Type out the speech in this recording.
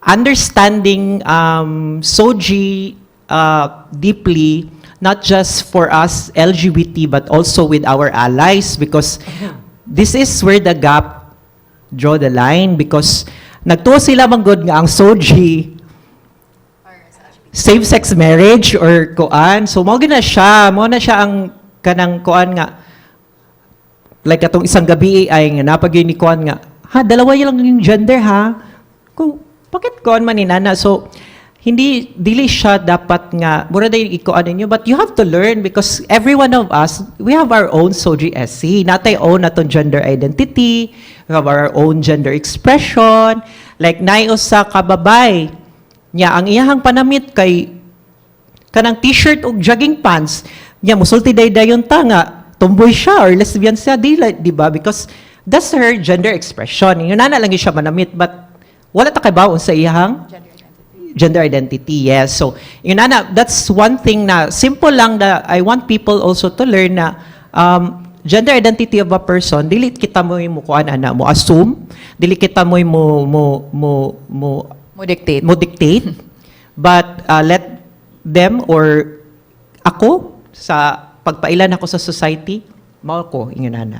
Understanding SOGIE deeply, not just for us LGBT, but also with our allies, because this is where the gap draw the line, because nagtuo sila manggod nga ang SOGIE same-sex marriage or kuan. So mao na siya, mao na siya ang kanang kuan nga like atong isang gabi ay nga naa pa gyud ni kuan nga, "Ha, dalawa lang yung gender, ha?" Kung bakit kuan man ni nana. So hindi, dili siya dapat nga mura day ikuan ninyo, but you have to learn because every one of us, we have our own SOGIE SC, natay own atong gender identity, we have our own gender expression. Like naay usa ka babay niya, ang iyahang panamit kay kanang t-shirt ug jogging pants niya, musulti day-dayon ta nga tomboy siya or lesbian siya. Di, di ba? Because that's her gender expression. Yun na lang yun siya manamit, but wala ta kay sa iyahang gender identity. Yes. So yun na, that's one thing na simple lang na I want people also to learn na gender identity of a person, dili kita mo yung mukuan ana, mo assume, dili kita mo mo Mo dictate. Mo dictate, but let them or ako sa pagpailan ako sa society, mao ko ingon ana.